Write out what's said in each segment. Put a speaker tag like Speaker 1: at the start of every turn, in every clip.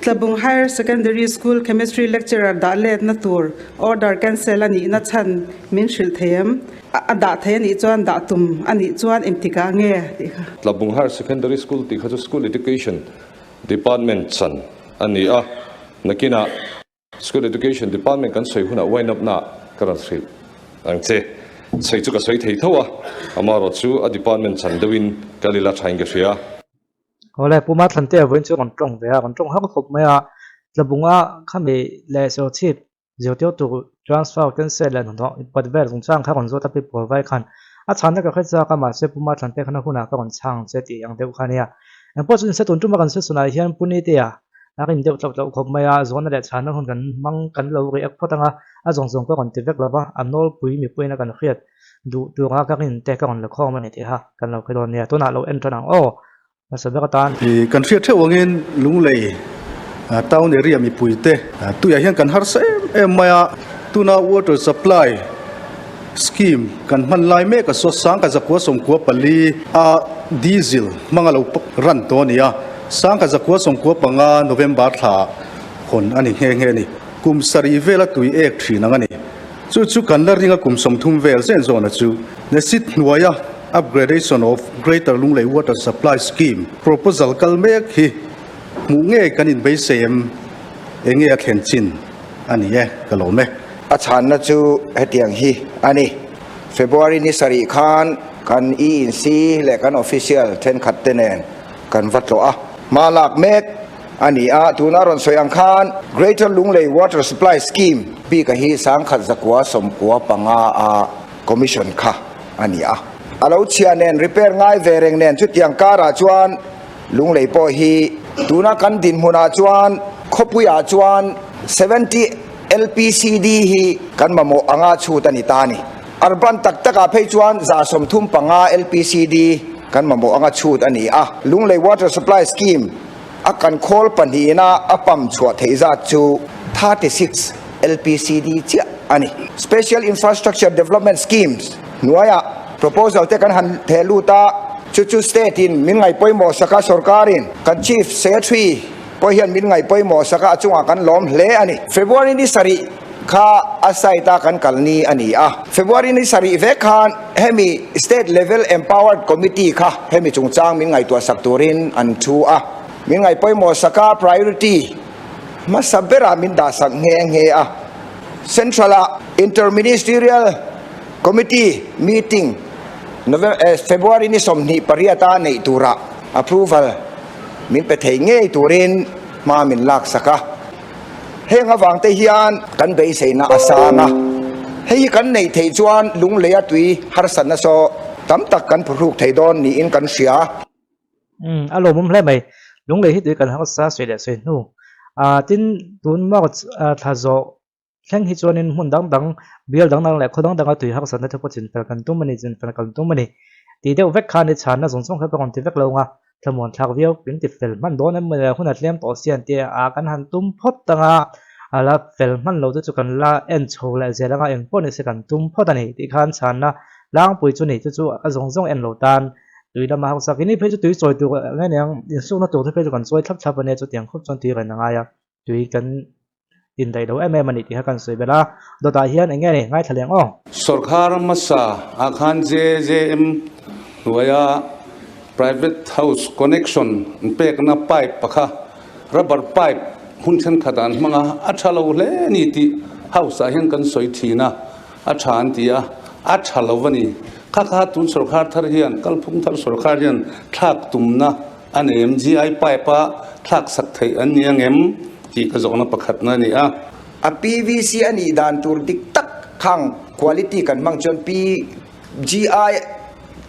Speaker 1: Tlabung Higher Secondary School Chemistry Lecturer dah letna tur order cancel a nihna chhan min hrilh thei em? A dah thei a nih chuan dah tum a nih chuan engtikah nge tih kha.
Speaker 2: Tlabung Higher Secondary School tih kha chu School Education Department chan a ni a, nakinah School Education Department kan sawi hunah wind up na ka rawn hrilh ang che. Sawi chu ka sawi thei tho a, amaherawhchu a department chan deuhin kal ila thain ka hria.
Speaker 3: Awle, Pu Mathlantea vawiin chu rawn tawng ve a, rawn tawng har khawp mai a, Tlabunga khami leh Serchhip zirtirtu transfer cancel leh hnathawh inpat vel chungchang kha rawn zawt a Pi Pualvai khan a chhanna ka hre chak a, mahse Pu Mathlantea khan a hunah ka rawn chhang che tih ang deuh kha a nia. Engpawh chu inse tun tuma kan sesion-ah hian Pu Nitea a rin deuh tlauh tlauh khawp mai a, zawhna leh chhanna hun kan hmang kan lo react phawt ang a, a zawng zawng ka rawn ti vek lo va, a nawlpui mipuiin a kan hriat. Duh tura ka rin te ka rawn la khawm a ni tih kha kan lo hre dawn nia. Tunah lo en tan ang aw. Hmasa ber atan.
Speaker 4: Kan hriat theuh angin Lunglei town area mipuite tuiah hian kan harsa em em mai a, tuna water supply scheme kan hman lai mek a saw sangkhat zakua sawmkua pali a diesel hmanga lo ran tawh a ni a, sangkhat zakua sawmkua panga November thla hawn a ni nghe nghe a ni. Kum sarih vela tui ek thin ang a ni. Chu chu kan la ringa kum 30 vel zen zawna chu Nesit hnuaia Upgradation of Greater Lunglei Water Supply Scheme proposal kal mek hi hmuh nge kan inbeisei em? Enge a thlen chin a ni e, ka lawm e.
Speaker 5: A chhanna chu hetiang hi a ni. February ni sarih khan kan ENC leh kan official thenkhat te nen kan va tlawh a, hma lak mek a ni a, tuna rawn sawi ang khan Greater Lunglei Water Supply Scheme bika hi 1995 a commission kha a ni a. A lo chhia nen repair ngai ve reng nen chutiang karah chuan Lunglei pawh hi tuna kan dinhmunah chuan khawpuiah chuan 70 LPCD hi kan mamawh anga chhut a ni ta a ni. Urban tak takah phei chuan 35 LPCD kan mamawh anga chhut a ni a. Lunglei Water Supply Scheme a kan khawl pahnihina a pump chhuah theih zat chu 36 LPCD chiah a ni. Special Infrastructure Development Schemes hnuaiah proposal te kan han theh lut a, chu chu state in min ngaihpawimawh sak a, sorkarin kan Chief Secretary pawh hian min ngaihpawimawh sak a, a chungah kan lawm hle a ni. February ni sarih kha a site a kan kal ni a ni a. February ni sarih vek khan hemi State Level Empowered Committee kha hemi chungchang min ngaihtuah sak turin an thu a. Min ngaihpawimawh sak a, priority hmasa berah min dah sak nghe nghe a. Central ah Inter-Ministerial Committee meeting February ni 28 a neih turah approval min pe thei ngei turin hma min lak sak a. Heng avangte hian kan beiseina a sang a, hei hi kan neih theih chuan lungleia tui harsatna saw tam tak kan phuhruk thei dawn niin kan hria.
Speaker 3: Umm, a lawmawm hle mai. Lunglei hi tui kan harsa sawi leh sawi hnu. Ah, tin, tun March thla zawh thleng hi chuanin hmun dang dang, bial dang dang leh khaw dang danga tui harsatna te pawh chinfel kan tum a ni, chinfel kan tum a ni. Tih deuh vek khan i chhanna zawng zawng kha ka rawn ti vek lo ang a. Thlamuan thlak viau min ti fel hman dawn em mawle hun a tlem tawh si an ti a, kan han tum phawt ang a, a la fel hman lo te chu kan la en chho leh zel ang a, eng pawh ni se kan tum phawt a ni tih khan chhanna tlangpui chu ni chu chu a zawng zawng en lo tan tui lama hausak ini phei chu tui chawi tur nge niang insukna tur te phei chu kan chawi thlap thlap a nia chutiang khawp chuan tui rawn a ngai a, tui kan indaih lo em em a ni tih kha kan sawi belh a, dawtah hian eng nge ni ngaithla leng aw.
Speaker 6: Sorkar hmasa ah khan JJM hnuaia private house connection pekna pipe pakha rubber pipe hun thenkhat ah an hmang a, a tha lo hle a ni tih house ah hian kan sawi thin a, a tha an ti a, a tha lo a ni. Kha kha tun sorkar thar hian kalphung thar sorkar hian thlak tumna A nei em? GI pipe a thlak sak theih an ni ang em? tih ka zawhna pakhatna a ni a.
Speaker 5: A PVC a nih dan tur dik tak khang quality kan hmang chuan PGI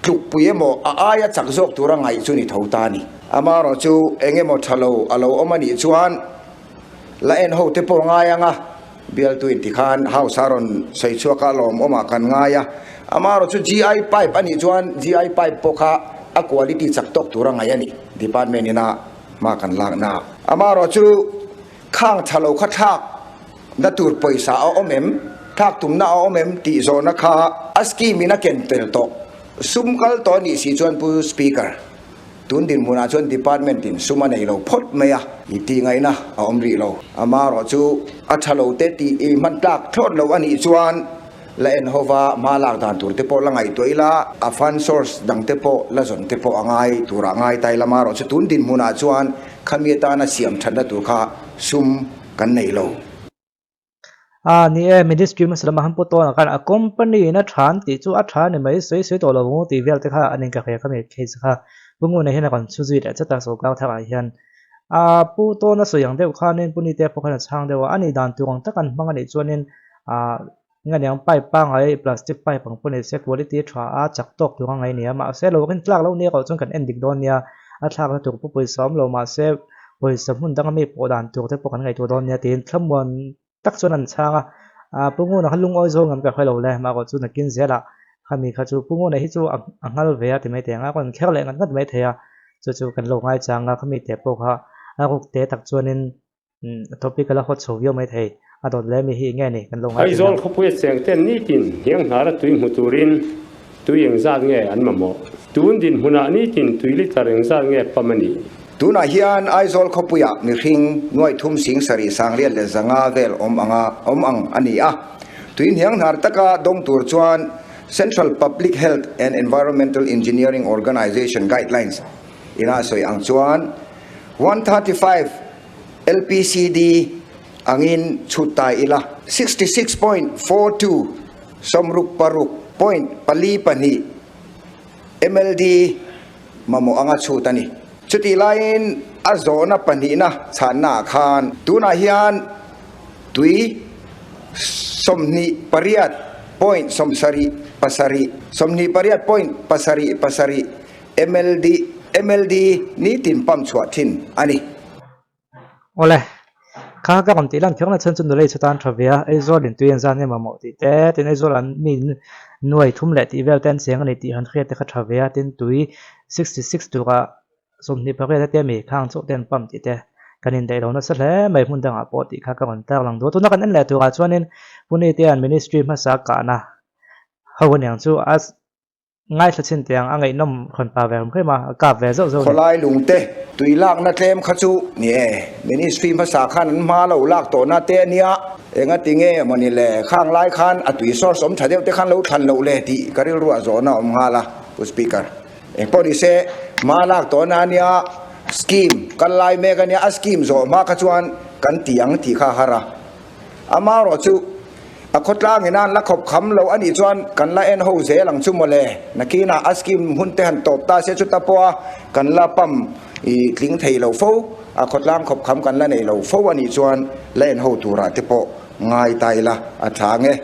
Speaker 5: tlukpui emaw a aia chak zawk tura ngaih chu ni tho ta a ni. Amaherawhchu eng emaw tha lo a lo awm a nih chuan la en ho te pawh ngai ang a, bialtu in tikhan house a rawn sawi chhuak a lawmawmah kan ngai a. Amaherawhchu GI pipe a nih chuan GI pipe pawh kha a quality chak tawk tura ngaih a ni department ina hma kan lakna. Amaherawhchu khang tha lo kha thlak na tur pawisa a awm em, thlak tumna a awm em tih zawhna kha a scheme in a ken tel tawh. Sum kal tawh a nih si chuan Pu Speaker. Tun dinhmunah chuan department in sum a nei lo phawt mai a, i tih ngaihna a awm rih lo. Amaherawh chu a tha lo te tih i hman tlak thlawt lo a nih chuan la en ho va hma lak dan tur te pawh la ngaihtuah ila, a fund source dang te pawh la zawn te pawh a ngai turah ngai ta ila. Amaherawh chu tun dinhmunah chuan khami atana siam thatna tur kha sum kan nei lo.
Speaker 3: A ni e, Ministry hmasa lamah han pawh tawn ah khan a company in a tha an tih chu a tha a ni mai, sawi sawi tawh lo ang tih vel te kha an inka hria khami case kha Pu Nguna hian a rawn chhu zui leh chat a sawrkar thar ah hian. A Pu Tawna sawi ang deuh khanin Pu Nite pawh khan a chhang deuh a, a nih dan tur ang tak an hmang a nih chuanin ah eng a niang pipe pangngai plastic pipe ang pawh ni se quality tha a chak tawk tur a ngaih a ni a, mahse lo rin tlak loh nia erawh chuan kan en dik dawn nia, a thlakna tur pawh pawisa awm lo mahse Pawisa hmun danga mi pawh dan tur te pawh kan ngaihtuah dawn nia tiin thlamuan tak chuan an chhang a, ah Pu Nguna kha lungawi zawng ngam ka hre lo le, mah erawh chu nakin zelah khami kha chu Pu Nguna hi chu a nghal ve a ti mai thei ang a, a rawn kher leh ngat ngat mai thei a, chu chu kan lo ngaichang a, khami te pawh kha a ruk te tak chuanin topic a la hawt chho viau mai thei, a dawt leh mi hi eng nge ni kan lo ngaithei ang.
Speaker 7: Aizawl khawpuia cheng ten nitin hianghnar a tui hmu turin Tui engzat nge an mamawh? Tun dinhmunah nitin tui litre engzat nge pam a nih?
Speaker 5: Tunah hian Aizawl khawpuiah mihring nuaithum sing sarih sangliat leh zanga vel awm anga awm ang a ni a. Tui hnianghnar taka dawng tur chuan Central Public Health and Environmental Engineering Organisation guidelines ina sawi ang chuan 135 LPCD angin chhut ta ila 66.42 Sawmruk paruk point pali pahnih MLD mamawh anga chhut a ni. Chutih laiin a zawhna pahnihna chhannaah khan tunah hian tui 28 point sawmsarih pasarih, 28 point pasarih pasarih MLD MLD nitin pump chhuah thin a ni.
Speaker 3: Awle, kha ka rawn tih lan kher na chhan chu nula i chhutan tha ve a, Aizawl in tui an zan em mamawh tih te, tin Aizawl an mi nuai thum leh tih vel te an cheng a ni tih han hriat te kha tha ve a, tin tui 66 tura 28 a tia mi khang chauh te an pump tih te kan indaih lo nasa hle mai hmun dangah pawh tih kha ka rawn tar lang duh a, tuna kan en leh turah chuanin Pune te an ministry hmasa kahna ho aniang chu a Ngaithla chhin teh ang, a ngaihnawm rawn pa ve hrim hrim a, a kap ve zauh zauh a ni.
Speaker 5: Khawlai lungte tui lakna tlem kha chu ni e, Ministry hmasa khan an hma lo lak tawhna te a nia, engati nge mawni le, khang lai khan a tui source awm tha deuh te khan lo thlan loh le tih ka rilruah zawhna a awm nghal a, Pu Speaker. Engpawh ni se, hma lak tawhna a nia, scheme kal lai mek a nia, a scheme zawh hma kha chuan kan ti ang tih kha a har a. Amaherawh chu a khawtlang ina an la khawp kham lo a nih chuan kan la en ho zel ang chu mawle. Nakinah a scheme hun te han tawp ta se chuta pawha kan la pump i tling thei lo fo, a khawtlang khawp kham kan la nei lo fo a nih chuan la en ho turah te pawh ngai ta ila a tha ang e.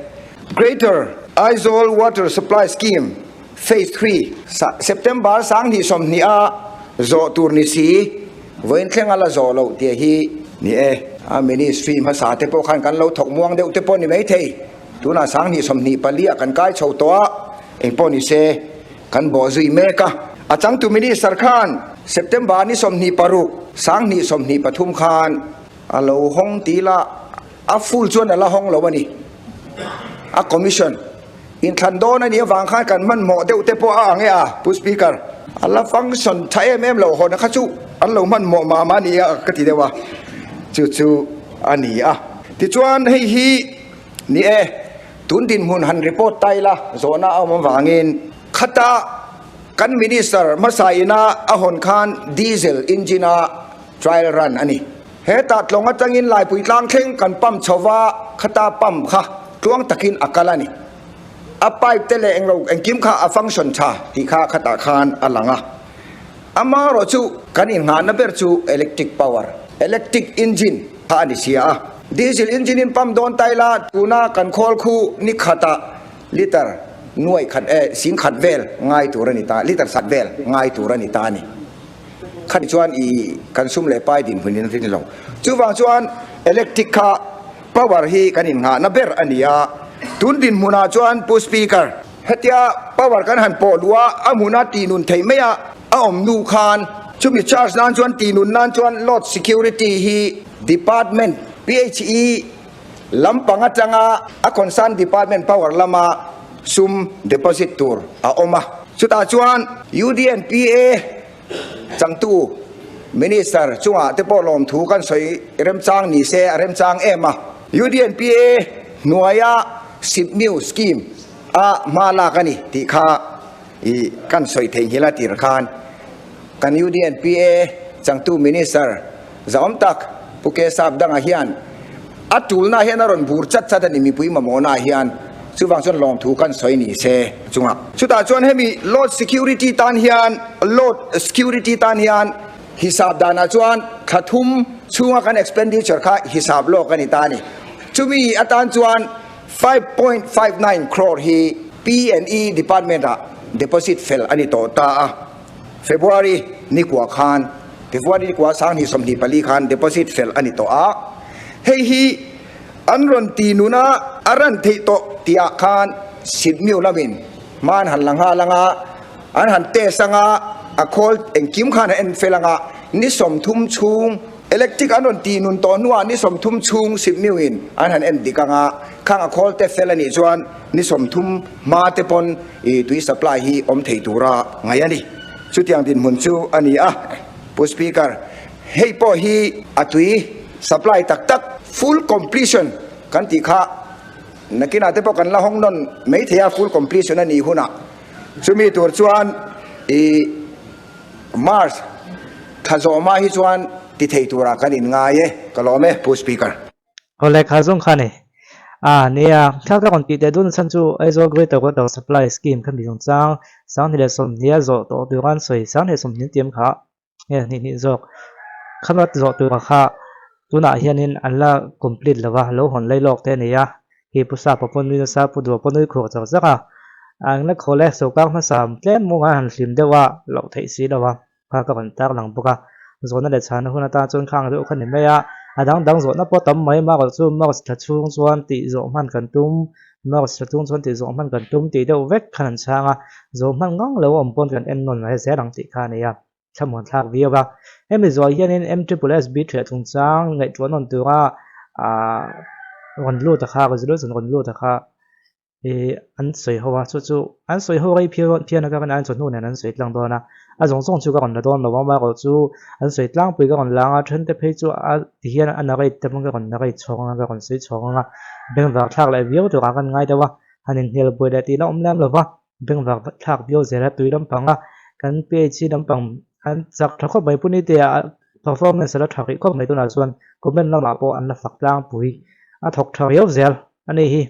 Speaker 5: Greater Aizawl Water Supply Scheme Phase Three, September 2020 a zawh tur ni si, vawiin thleng a la zawh loh tih hi ni e. A ministry hmasa te pawh khan kan lo thawk muang deuh te pawh ni mai thei. Tunah 2024 ah kan kai chho tawh a, eng pawh ni se kan bawh zui mek a. A changtu minister khan September ni 26, 2023 khan a lo hawng ti la, a full chuan a la hawng lo a ni. A commission. Inthlan dawn a nih avang khan kan hmanhmawh deuh te pawh a ang e a, Pu Speaker. A la function tha em em lo hawna kha chu an lo hmanhmawh mah mah a ni a ka ti deuh a, chu chu a ni a. Tichuan hei hi ni e, tun dinhmun han report ta ila zawhna a awm avangin khata kan Minister hmasa ina a hawn khan diesel engine a trial run a ni. Hetah tlawng atangin Laipui tlang thleng kan pump chho va, khata pump kha tluang takin a kal a ni. A pipe te leh englo engkim kha a function tha tih kha khatah khan a lang a. Amaherawh chu kan inngahna ber chu electric power, electric engine kha a ni sia a. Diesel engine in pump dawn ta ila tuna kan khawl khu ni khatah liter nuaih khat eh singkhat vel ngai tur a ni ta, liter sat vel ngai tur a ni ta a ni. Khati chuan i kan sum leh pai dinhmun in rin lo. Chuvang chuan electric kha power hi kan innghahna ber a ni a. Tun dinhmunah chuan Pu Speaker, hetia power kan han pawh luh a, a hmuna tihnun theih mai a, a awm nu khan chumi charge nan chuan tihnun nan chuan load security hi department PHE lampang atanga a concern department power lama sum deposit tur a awm a. Chutah chuan UDNPA. Changtu Minister chungah te pawh lawmthu kan sawi remchang ni se a remchang em a. UDNPA hnuaia Sipmiu Scheme a hma lak a ni tih kha i kan sawi theihnghilh a tir khan kan UDNPA changtu Minister zahawm tak Pu Kesap dangah hian a tulna hian a rawn bur chat chat a ni mipui mamawhna ah hian chuvang chuan lawmthu kan sawi ni se chungah. Chutah chuan hemi load security tan hian load security tan hian hisap danah chuan thla thum chhunga kan expenditure kha hisap lawk a ni ta a ni. Chumi atan chuan 5.59 crore hi P&E department ah deposit fel a ni tawh ta a. February ni kua khan February ni kua 2024 khan deposit fel a ni tawh a. Hei hi an rawn ti nun a, a ran theih tawh tihah khan Sydney lamin hma an han la nghal anga, an han test anga, a khawl engkim khan a en fel anga, ni 30 chhung electric an rawn ti nun tawh hnuah ni 30 chhung Sydney in an han en dik anga, khang a khawl te fel a nih chuan ni 30 hma te pawn i tui supply hi awm thei tura ngaih a ni. Chutiang dinhmun chu a ni a, Pu Speaker, hei pawh hi a tui supply tak tak full completion kan tih kha nakinah te pawh kan la hawng nawn mai thei a, full completion a nih hunah chumi tur chuan i March thla zawhma hi chuan ti thei turah kan inngai e, ka lawm e, Pu Speaker.
Speaker 3: Aw le kha zawng kha ni. A nia, thla ka rawn tih teh dun chhan chu Aizawl Greater Water Supply Scheme kha mi chungchang 2020 a zawh tawh tur an sawi 2020 tiam kha nge hnih hnih zawk khama zawh tura kha tunah hianin an la complete lo va, lo hawn lei lawk te a ni a, khi pu Sapa pawn nui nasa pu Dua pawn nui khuak chak chak a, an la khawl e sawrkar hmasa tlem mawng an han hlim deuh a loh theih si lo a. kha ka rawn tar lang bawk a, zawhna leh chhana hun atan chuan khang deuh kha ni mai a, a dang dang zawhna pawh tam mai mark chu marks tha chhung chuan tih zawh hman kan tum, marks tha chung chuan tih zawh hman kan tum tih deuh vek khan an chhang a, zawh hman ngang lo awm pawn kan en nawn mai zel ang tih kha a ni a, thlamuan thlak viau a. Hemi zawh hianin M triple S B thiah chungchang ngaihtuah nawn tura aah rawn lut a kha resolution rawn lut a kha. Ih an sawi ho a, chu chu an sawi ho rei phian phian a ka rin a, an chawhnu nen an sawi tlang dawn a, a zawng zawng chu ka rawn la dawn lo a, amaherawh chu an sawi tlangpui ka rawn la ang a, then te phei chu a ti hian a narrate te pawh ka rawn narrate chhawng ang a, ka rawn sawi chhawng ang a, bengvar thlak leh viau turah kan ngai deuh a, han inhnial buai leh tih la awm lem lo va, bengvar thlak viau zel a tui lampang a, kan PHC lampang an chak tha khawp mai pawh ni te ah performance a la tha rih khawp mai tunah chuan comment lamah pawh an la fak tlangpui a thawk tha riau zel a ni hi.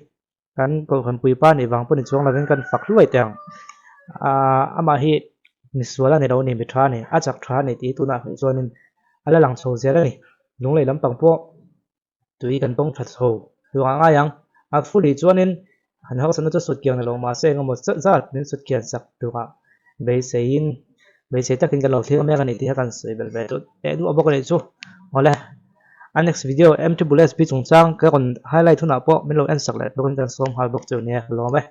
Speaker 3: Kan kohhran puipa nih vang pawh ni chuang lovin kan fak hluai teh ang. Aaa amah hi misual a ni lo a ni, mi tha a ni, a chak tha a ni tih hi tunah hmuh chuanin a la lang chho zel a ni. Lunglei lampang pawh tui kan tawng tha chho ruangah ngai ang. A fuli chuanin han harsatna chu sut kiang ni lo mahse engemaw zat zat min sut kian sak turah beiseiin beisei takin kan lo thlir mek a ni tih kha kan sawi belh ve duh eh duh a bawk a nih chu. Awle. A next video MT Bullets B chungchang ka rawn highlight hunah pawh min lo en sak leh turin kan sawm nghal bawk chu nia ka lawm e.